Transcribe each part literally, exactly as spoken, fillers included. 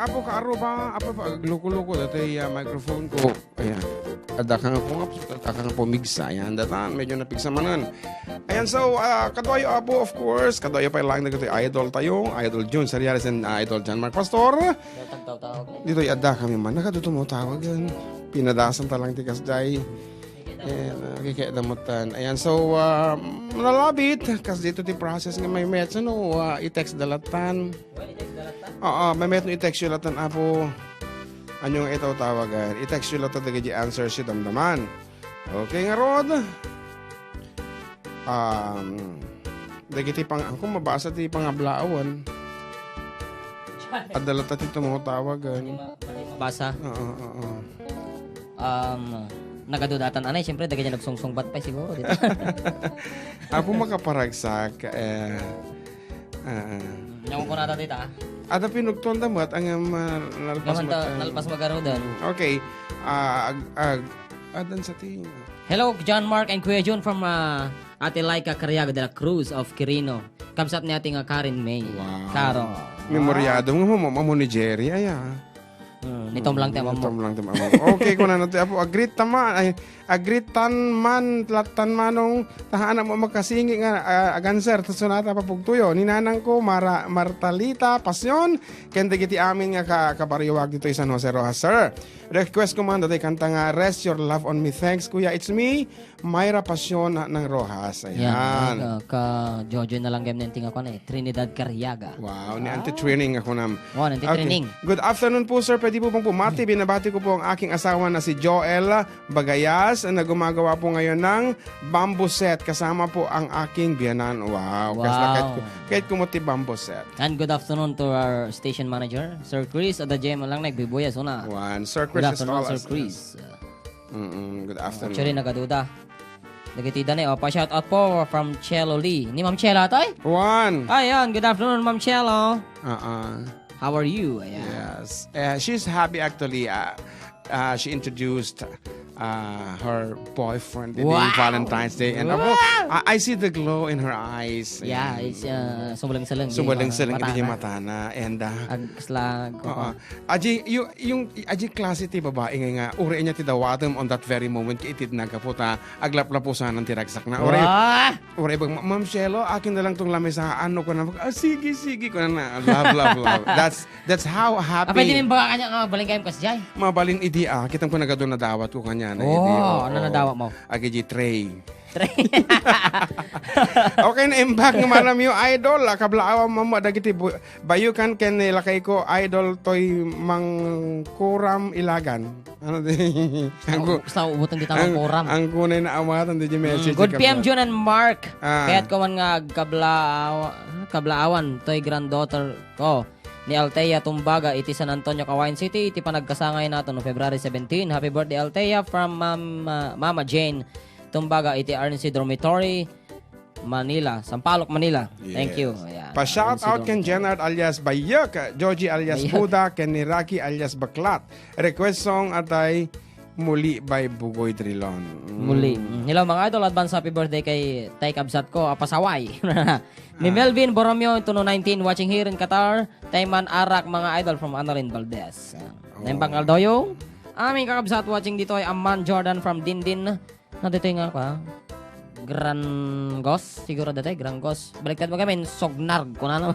Apo ka Aruba, apo pa, agluko-luko, datoy, ah, microphone ko. Ayan. Adda ka nga pungap, adda ka nga pumigsa. Ayan, datan, medyo napigsa manen. Ayan, so, ah, kaduayo, apo, of course, kaduayo pay lang dagitoy idol tayo, Idol Jun Seriales and, ah, Idol John Mark Pastor. Ditoy adda kami man, nakaduto mo tawagan. Pinadasan ta lang ti kasjay. Ayan, ah, kikita mo tan. Ayan, so, ah, nalabit, kas dito ti process nga may met, no, ah, i-text da latan. Oo, may met no i-text yo latan, apo. Ano nga itaw tawagan? I-text yo latan dagiti answer si damdaman. Okay, ngarod. Um, dagiti pang-, ako mabasa ti pangablaawan. Adda latan ti tumatawagan. Basa. Oo, oo. Um, nagadudatan anay, siyempre, dagiti nagsungsungbat pa siguro dito. Apo makaparagsak, eh, ah, Nyawa ko nata dita. Ada pinugtuan da met, ang, um, ah, nalpas Gaman met, ta, ah, nalpas magarudan. Okay. Ah, ag, ag, adan sa ti- Hello, John Mark and Kuya Jun from, uh, Ate Laika Cariaga de la Cruz of Quirino. Kabsat ni ate nga Karen May. Wow. Caro. Memoryado nga mo, mamo ni Jerry, aya. Hmm, ni Tom lang ti ammo. Tom lang ti ammo. Okay, kuna na ti apo. Agreet tama, ay, agreet tan man, lattan manong, taha anak mo makasingi nga, ah, aganser, ta sunata papugtuyo. Ni nanang ko, Mara, Martalita, Pasyon, ken dagiti amin nga ka-, kabarriwag ditoy San Jose Rojas, sir. Request ko man, dati kanta nga, Rest Your Love on Me. Thanks, Kuya. It's me, Myra Passion ng Rojas. Yan, Ayan. ka, ka Jojo na lang gayam nenti nga kuan eh. Trinidad Cariaga. Wow, ni Auntie Trining ako nam. Oh, Auntie Okay. Trining. Good afternoon po, sir. Pwede po bang bumati? Binabati ko po ang aking asawa na si Joel Bagayas na gumagawa po ngayon ng bamboo set kasama po ang aking biyanan. Wow, kas Wow. lakat ko. Kahit kumuti bamboo set. And good afternoon to our station manager, Sir Chris Adajem, lang nagbibuyas una. One, Sir Chris Good is afternoon, all Sir us. Chris. Mm-mm, good afternoon. Actually, nagaduda. Dagiti danay, oh, pa-shout out po from Chelo Lee. Ni Ma'am Chelo, atoy? One. Ayan, good afternoon, Ma'am Chelo. Uh-uh. How are you? Ayan. Yes. Uh, she's happy actually. Uh, uh, she introduced, uh, her boyfriend in Wow! Valentine's Day. And, abo, Wow! I, I see the glow in her eyes. Yeah, And it's, uh, sumuleng-seleng, di Sumuleng-seleng ba? iti Matana. matana. And, uh, Ag-, slag, Oo. oo. Aji, yu-, yung, aji klase ti babae nga, nga, uri niya ti dawatem on that very moment, ket iti nagkaputa, aglaplapusanan ti ragsakna. Uray, Wah! uray bag, "Ma-, Ma'am Shelo, akin na lang tong lamesaan," no, kuna, "Ah, sige, sige," kuna na. Love, love, love. That's, that's how happy. Ah, pwede rin baka kanya nga, mabalin kayong kasjay? Mabalin idi, ah. Kitang ko nagado na dawat ko kanya na Oh, idi, oh, ano na oh. dawat mo? Agi di tray. Tray. Okay, naimbag nga manam yo, idol. Ah, kablaawan mo, mo, dagiti bu-, Bayukan ken ni lakay ko, idol toy mangkuram ilagan. Ano di? Ang ku-, Basta ubutan di ang, tamang kuram. ang kunay na awatan di message Mm, good ka P M, pa. Jun and Mark. Ah. Kaya't ko man nga agkabla-, kablaawan toy granddaughter ko ni Althea Tumbaga iti San Antonio, Cauayan City, iti panagkasangay nato no February seventeen. Happy birthday, Althea, from Ma'am, ah, Mama Jane Tumbaga iti R N C Dormitory. Manila, Sampaloc, Manila. Thank you. Yes. Ayan. Pa-shout Ayan si out ken Dong. Jenard alias Bayek, Joji alias Bayek. Buda, ken ni Rocky alias Baklat. Request song atay Muli by Bugoy Drilon. Mm. Muli. Mm. Hello, mga idol. Advance happy birthday kay tay kabsat ko, a pasaway. Ni Ah. Melvin Borromeo, Tuno nineteen, watching here in Qatar. Tay man arak, mga idol, from Annalyn Valdez. Ah. Oh. Naimbag nga aldaw yo. Aming kakabsat watching ditoy, Amman Jordan from Dindin. Na ditoy nga ka? Gran Gos? Siguro ditoy, Gran Gos. Baliktad mo kami, Sognarg. Kunana?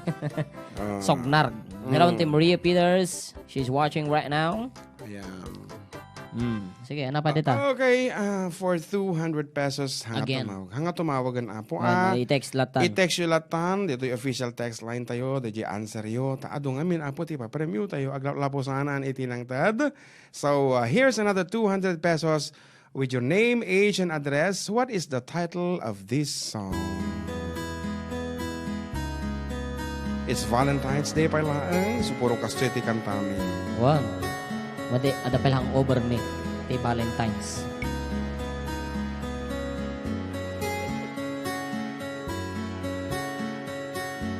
Ah. Sognarg. Mm. Hello, Auntie Maria Peters. She's watching right now. Ayan. Hmm. Sige, ano pa dito? Ah, okay, ah, for two hundred pesos, hanga Again. tumawag. Hanga tumawagan, apo. Ayan, Ah, i-text latan. i-text yo latan. Dito'y official text line tayo. Dito'y answer yo. Ta, adu ngamin, apo, ti papremyo tayo. Aglaplapusanan iti nangted. So, ah, here's another two hundred pesos. With your name, age, and address, what is the title of this song? It's Valentine's Day pay laeng, so puro kastoy ti kantami. Wan. Madi, ada pay laeng over me. Ti Valentine's.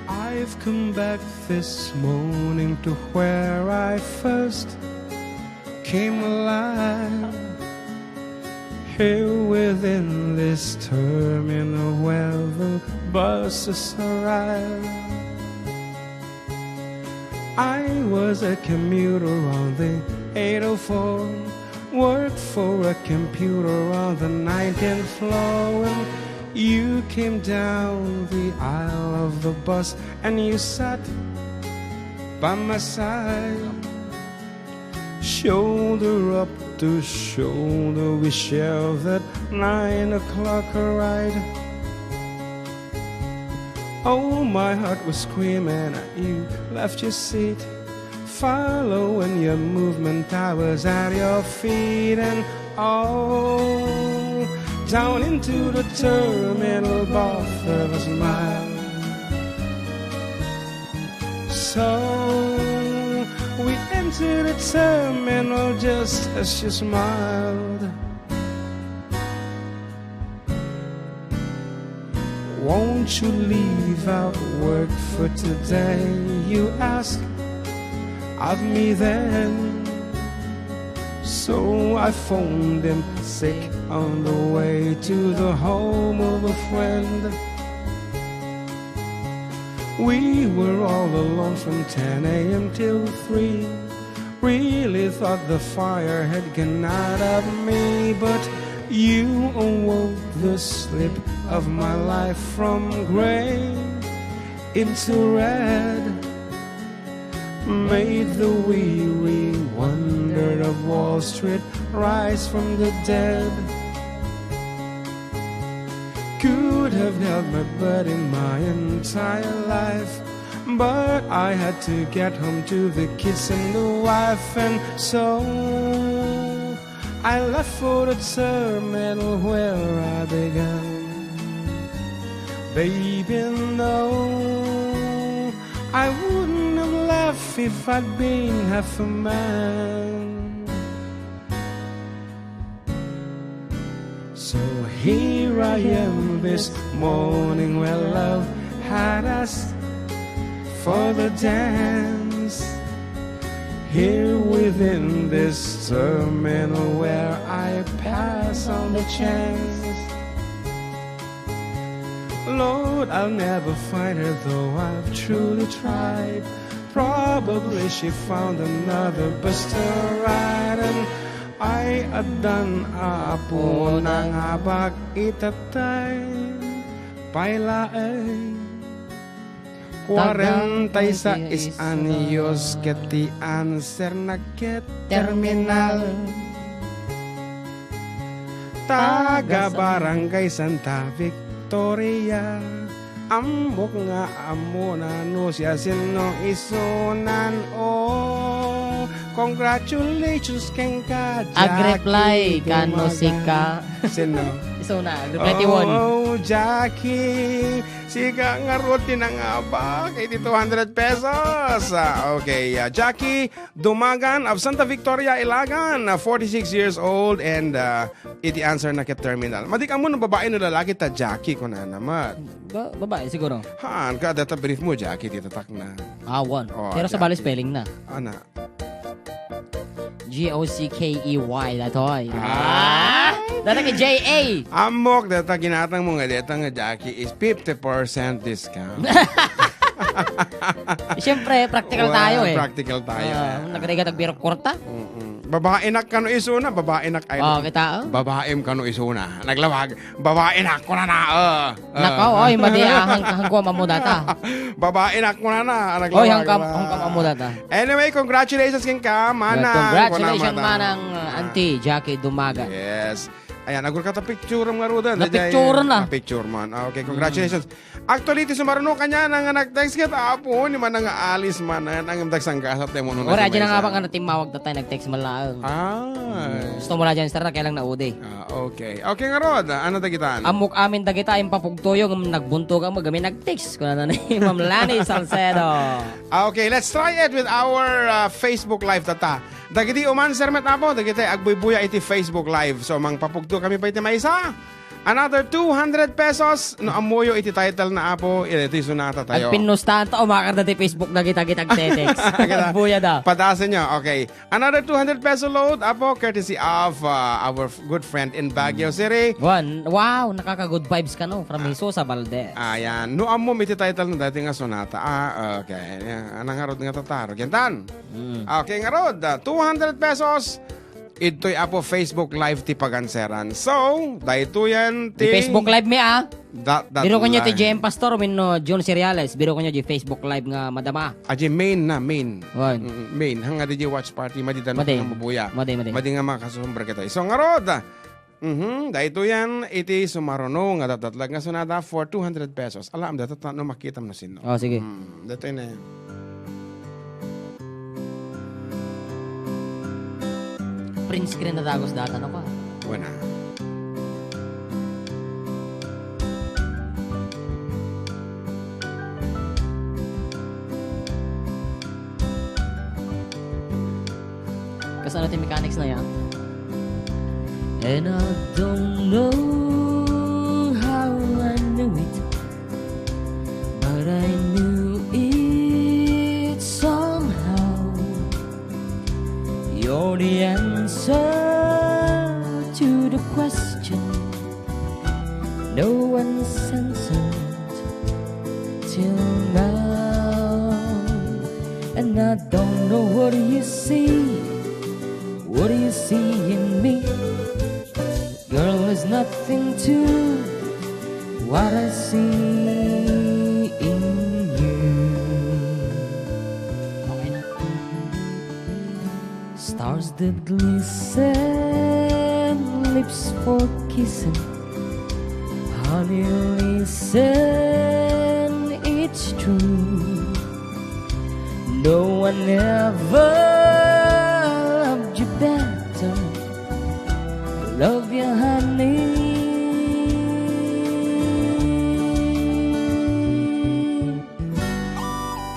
I've come back this morning to where I first came alive. Here within this terminal where the buses arrive. I Was a commuter on the eight oh four. Worked for a computer on the nineteenth floor. When you came down the aisle of the bus and you sat by my side, shoulder up to shoulder, we shared that nine o'clock ride. Oh, my heart was screaming, you left your seat, following your movement, I was at your feet, and all down into the terminal, both of us smiled. So we entered the terminal just as she smiled. "Won't you leave out work for today?" you asked of me then. So I phoned him sick on the way to the home of a friend. We were all alone from ten a m till three. Really thought the fire had gone out of me, but you awoke the sleep of my life from gray into red. Made the weary wonder of Wall Street rise from the dead. Could have held my body my entire life, but I had to get home to the kids and the wife, and so I left for the terminal where I began. Baby, no, I wouldn't have left if I'd been half a man. So here I am this morning where love had asked for the dance. Here within this terminal where I pass on the chance. Lord, I'll never find her, though I've truly tried. Probably she found another bus to ride, and ay addan, Apo, nangabak ita tay pay laeng. Kuarenta y seis anyos ket ti answer na ket terminal. Taga Barangay Santa Victoria. Ammok nga ammona no siasino isunan. Oh, congratulations kenka, Jackie. Ag-reply kano Dumagan. Sika? Sino? Isuna, ag-reply ti Won. Oh, Jackie. Sika ngarud ti nangabak iti two hundred pesos. Ah, okay, ah, Jackie Dumagan of Santa Victoria, Ilagan, ah, forty-six years old, and, ah, iti answer na ket terminal. Madi ka mo no babae no lalaki ta Jackie, kunana met. Ba-, babae siguro. Haan, ka data brief mo, Jackie, ti tatak na. Awan. Oh, pero sa bali Jackie. Spelling na. Ana. G O C K E Y, datoy. Ah? Data kay J A. Ammok, data ginatang mo nga data nga Jackie is fifty percent discount. Siyempre, practical Wow, tayo eh. Practical tayo Ah, eh. Nagregat ang birok korta. Mm-mm. Babae nak kano isuna, babae nak ay. Oh, kita, oh. Babaem kano isuna. Naglawag, babae nak kunana. Oh. Ah. Nakaw, oy, madi, ah, hang-, hangko ammo data. Babae nak kunana. Naglawag. Oy, hangkam, hangkam ammo data. Anyway, congratulations kenka, manang. Congratulations, kunana, manang, uh, Auntie Jackie Dumaga. Yes. Ayan, agurka ta picture nga rudan. Na-picture na. Na-picture man. Ah, okay, congratulations. Mm. Actually, ti sumaruno kanya na nga nag-text ket, apo, ni man nga alis man, eh, nang imdag sanggasat, eh, mo nung Ora, nasa aja na nga maysa. Ba nga natimmawag tatay, nag-text man laeng. Ah. Gusto mo la dyan, sir, na kailang naudi. Ah, okay. Okay, nga rod, ano dagitan? Ammok amin dagita, impapugtoyo, ngem nagbunto ka mo, gamin nag-text. Kuna na ni Ma'am Lani Salcedo. Ah, okay, let's try it with our, uh, Facebook Live, tata. Dagiti umanser met, apo, dagiti agbuybuya iti Facebook Live. So, mangpapugto kami pa iti maysa. Another two hundred pesos. No ammoyo iti title na, Apo, iti sonata tayo. Agpinnustan ta umakar na ti Facebook dagita gitagtetext. Kada Buya da. Padasen nyo. Okay. Another two hundred peso load, Apo, courtesy of, uh, our f-, good friend in Baguio City. One. Wow, nakaka-good vibes ka, no? From Jesus Valdez. Ayan. No ammom iti title na dati nga sonata. Ah, okay. Ayan. Anang ngarud nga tataro. Gentan. Mm. Okay, ngarud, ah, two hundred pesos. Idtoy, Apo, Facebook Live ti paganseran. So, daytoyen ti Facebook Live mi, ah. Dot, dot Biro kanyo ti live. J M Pastor, wenno Jun Cereales. Biro kanyo di Facebook Live nga madama. Aji main na, main. Wan. Mm, main. Hanga di watch party, madi da Madi. Nga mabuya. Madi, madi. Madi nga makasumber kita. So, ngarud, mhm, daytoyen iti sumaruno nga datdatlag nga sonata for two hundred pesos. Alam, datdatla no makitam no sino. Oh, sige. Hmm, daytoy na. Print screen na dagos data, no, pa? Wala. Kasano ti mechanics na yan? And I don't know how I knew it, but I knew it somehow. You're the answer to the question no one's answered till now. And I don't know what you see, what you see in me. Girl, is nothing to what I see in you. Okay na. Stars that glisten, lips for kissing, honey, listen, it's true. No one ever loved you better. Love you, honey.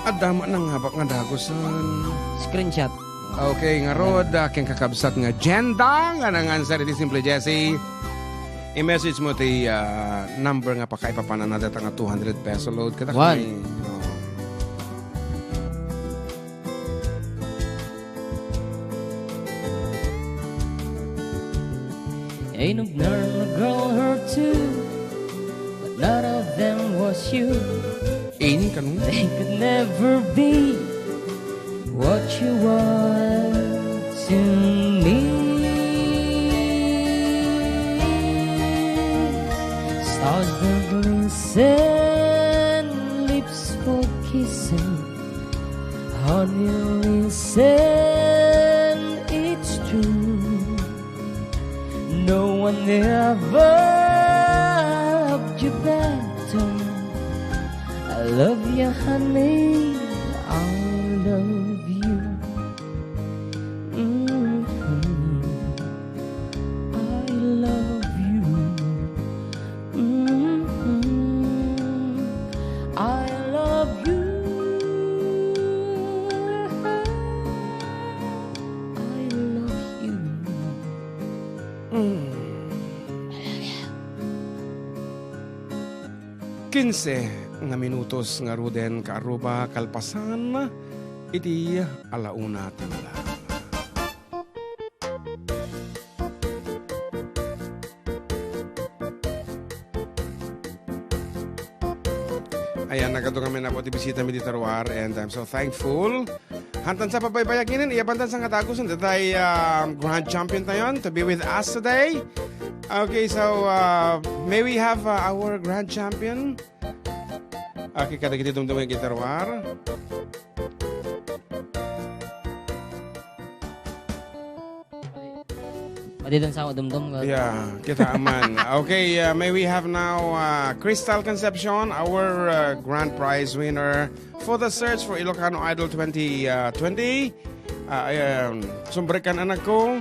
Adda met nangabak nga dagusen. Screenshot. Okay, ngarud, ah, ken kakabsat nga Jenda nga nangansar iti Simple Jesse. I-message mo ti, ah, number nga pakaipapanana dayta nga two hundred peso load. Kada One. Kami, oh. Ainugnar a girl or two, but none of them was you. Ini kanu? They could never be what you are to me. Stars that glisten, lips for kissing. Honey, listen, it's true. No one ever loved you better. I love you, honey. I love you. Mm-hmm. I love you. Mm-hmm. I love you. I love you. Mm. Kinse nga minutos ngaruden, kaaruba, kalpasan iti alauna ti mula. Ayan, nagadu ngamin na po ti bisita mi dita ruar, and I'm so thankful. Hantan sa pabaybayag inin, iya bantan sa nga dagusen, datay, um, grand champion tayon to be with us today. Okay, so, uh, may we have, uh, our grand champion? Okay, kadagiti dumdum nga dita ruar. Madi dan sa dumdum nga. Yeah, kita man. Okay, uh, may we have now, uh, Crystal Concepcion, our, uh, grand prize winner for the search for Ilocano Idol twenty, uh, twenty. Uh, ayan, Sumbrikan Anak Ko,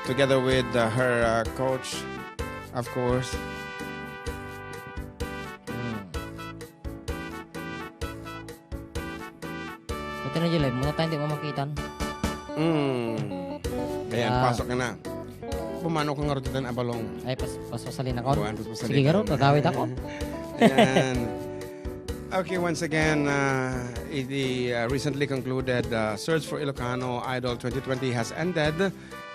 together with, uh, her, uh, coach, of course. Hmm. Ito na, Jilay. Muna tayo, hindi mo makitan. Mm. Ayan, ah, pasok ka na. Pumano ka ngarud ita nga abalong? Ay, pas-, paspasalin ako. Buwan, paspasalin Sige, ka. Garo, tatawid ako. Ayan. Okay, once again, uh, the uh, recently concluded uh, search for Ilocano Idol twenty twenty has ended.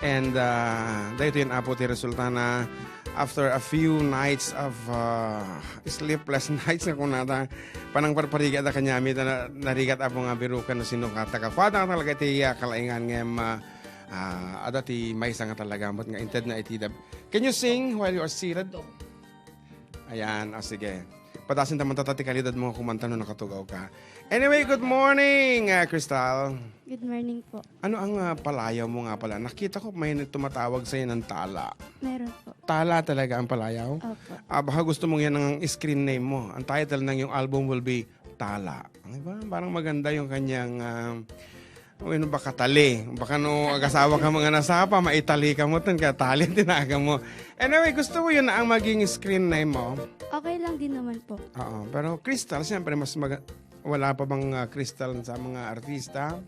And uh, daytoy nga apo ti resulta na after a few nights of uh, sleepless nights nga kunada, panangparparigat da kaniami, ta na-, narigat apo nga birukan no sino ka. Kua talaga ti uh, kalaingan ngem uh, Ah, adda ti maysa nga talaga met nga intedna iti dab-, Can you sing while you are seated? Ayan, ah, sige. Padasen ta man ta ti kalidad mo kumanta no nakatugaw ka. Anyway, good morning, ah, Crystal. Good morning po. Ano ang, ah, palayaw mo nga pala? Nakita ko may tumatawag sa'yo ng Tala. Meron po. Tala talaga ang palayaw? Opo. Ah, baka gusto mong yan ang screen name mo. Ang title ng iyong album will be Tala. Di ba? Parang maganda yung kanyang, ah, Uy, no, baka tali. Baka no, agasawa ka mga nasapa, maitali ka mo, tan ka tali, tinaga mo. Anyway, gusto mo yun na ang maging screen name mo? Okay lang din naman po. Oo, pero Crystal, siyempre, mas maga-, wala pa bang ah, Crystal sa mga artista?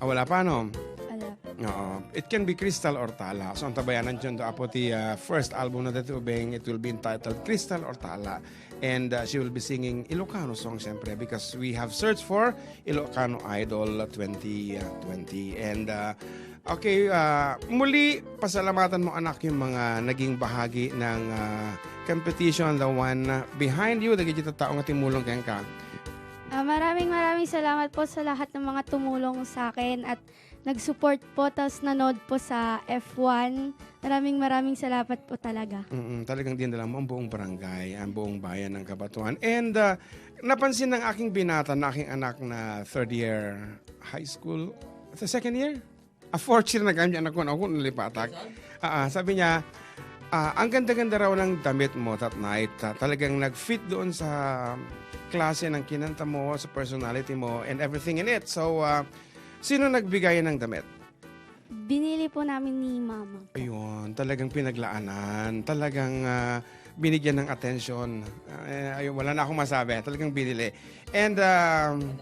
Ah, wala pa, no? Wala. Oo. It can be Crystal or Tala. So, ang tabayanan dyan, do apo ti ah, first album na dati ubeng, it will be entitled Crystal or Tala. And uh, she will be singing Ilocano song, siyempre, because we have searched for Ilocano Idol twenty twenty. And uh, okay, uh, muli, pasalamatan mo, anak, yung mga naging bahagi ng uh, competition, the one uh, behind you, dagiti tattao nga timulong kenka. Ah, maraming maraming salamat po sa lahat ng mga tumulong sa akin at nag-support po, tas nanood po sa F one. Maraming, maraming salamat po talaga. Mm, talagang dinala mo ang buong barangay, ang buong bayan ng Cabatuan. And, ah, napansin ng aking binata na aking anak na third year high school, sa second year? Ah, fourth year na kami, anak ko, ako, nalipatak. Ah, ah, sabi niya, ah, "Ang ganda-ganda raw ng damit mo that night. Ah, talagang nag-fit doon sa klase ng kinanta mo, sa personality mo, and everything in it." So, ah, Sino nagbigay ng damit? Binili po namin ni Mama po. Ayun, talagang pinaglaanan, talagang, ah, binigyan ng atensyon. Ah, eh, ayun, wala na akong masabi, talagang binili. And, um,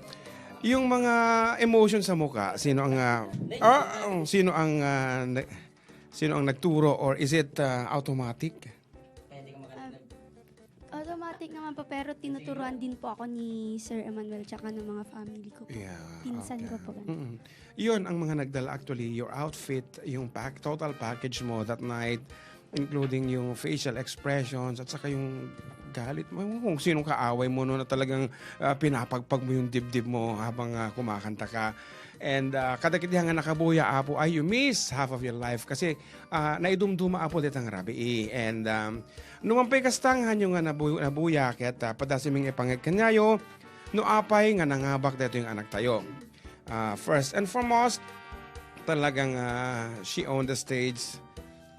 yung mga emotion sa mukha, sino ang, ah, ah, sino ang, ah, na-, sino ang nagturo, or is it, ah, automatic? Pwede ka Um, makatulog. Automatic naman po, pero tinuturuan din po ako ni Sir Emmanuel tsaka ng mga family ko po. Yeah, Pinsan okay. ko po, ganun. Mm-mm. Yun ang mga nagdala, actually, your outfit, yung pack, total package mo that night, including yung facial expressions at saka yung galit mo, kung sinong kaaway mo, no, na talagang, ah, pinapagpag mo yung dibdib mo habang, ah, kumakanta ka. And, ah, kadagiti nga nakabuya, Apo, ay, you miss half of your life kasi, ah, naidumduma, Apo, detang rabii. And, um, Numan pay kasta, hanyo nga nabu-, nabuya, ket, ah, padasiming ipangeg kaniayo no apay nga nangabak daytoy nga anaktayo. Ah, first and foremost, talagang, ah, she owned the stage.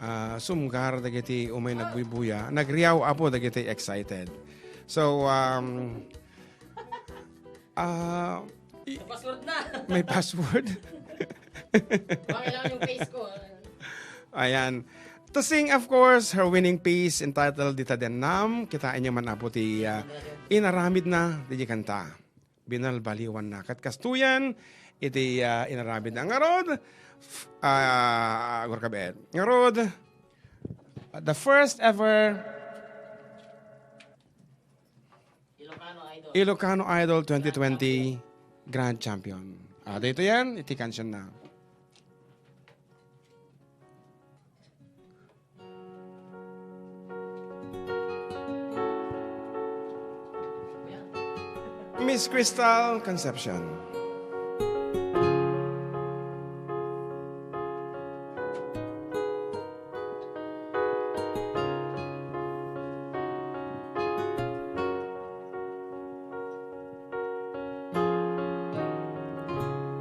Ah, sumgar dagiti umay nagbuybuya. Nagriaw, Apo, dagiti excited. So, um, ah, i-, May password na. May password? Baka kailangan yung face ko, ah. Ayan. To sing, of course, her winning piece entitled Dita Dennam. Kitaenyo man, Apo, ti, ah, inaramidna, ti kanta. Binalbaliwanna. Ket kastoyen, iti, ah, inaramidna. Ngarud, f-, ah, agor ka bet. Ngarud, the first ever Ilocano Idol twenty twenty Grand Champion. Ah, dito yan, iti kansiyon na. Miss Crystal Concepcion.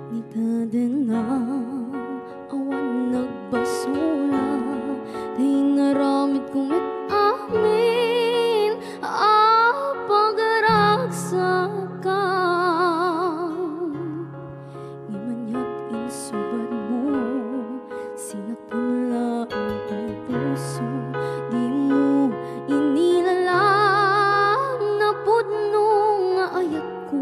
Ni Tadena, awan nagbasura, ta inaramid ko met amin a pagaragsakan. Ngem aniat insubadmo, sinaktam laeng ti puso, dimo inilalang napudno nga ayatko.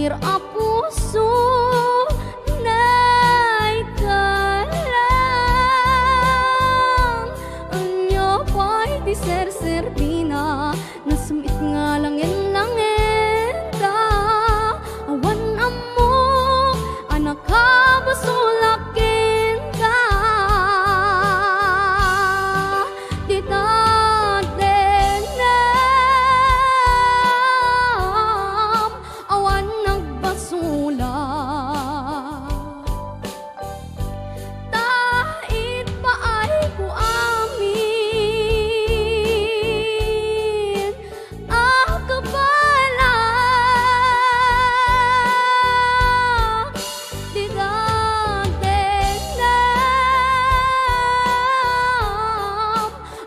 Apo, naikkan. Ania pay ti serserbina? Nasem-it nga langen-langenta. Awan ammok a nakabasolak kenka. Dita dengnam, awan nagbasolak. Ta itpaayko amin a kapalak. Dita dengnam,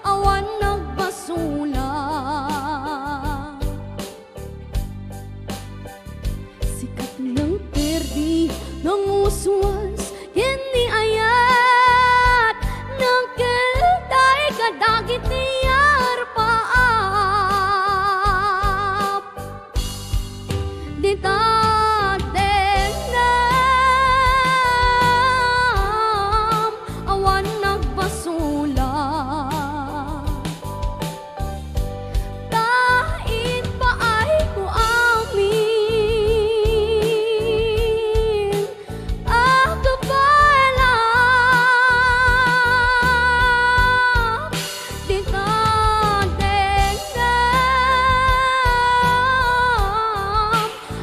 awan nagbasolak. Sika ti nangperdi, nanguswas, ken ni ayat, nangkeltay kadagiti arpaap. Dita dengnam, awan nagbasolak. Ta itpaayko amin a kapalak. Dita dengnam,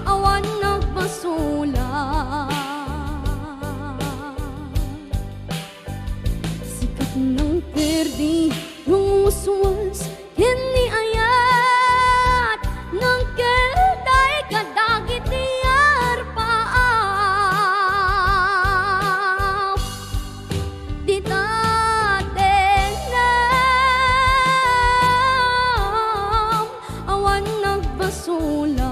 awan nagbasolak. Sika ti nangperdi, nanguswas, ken ni ayat, nangkeltay kadagiti arpaap. Dita dengnam, awan nagbasolak.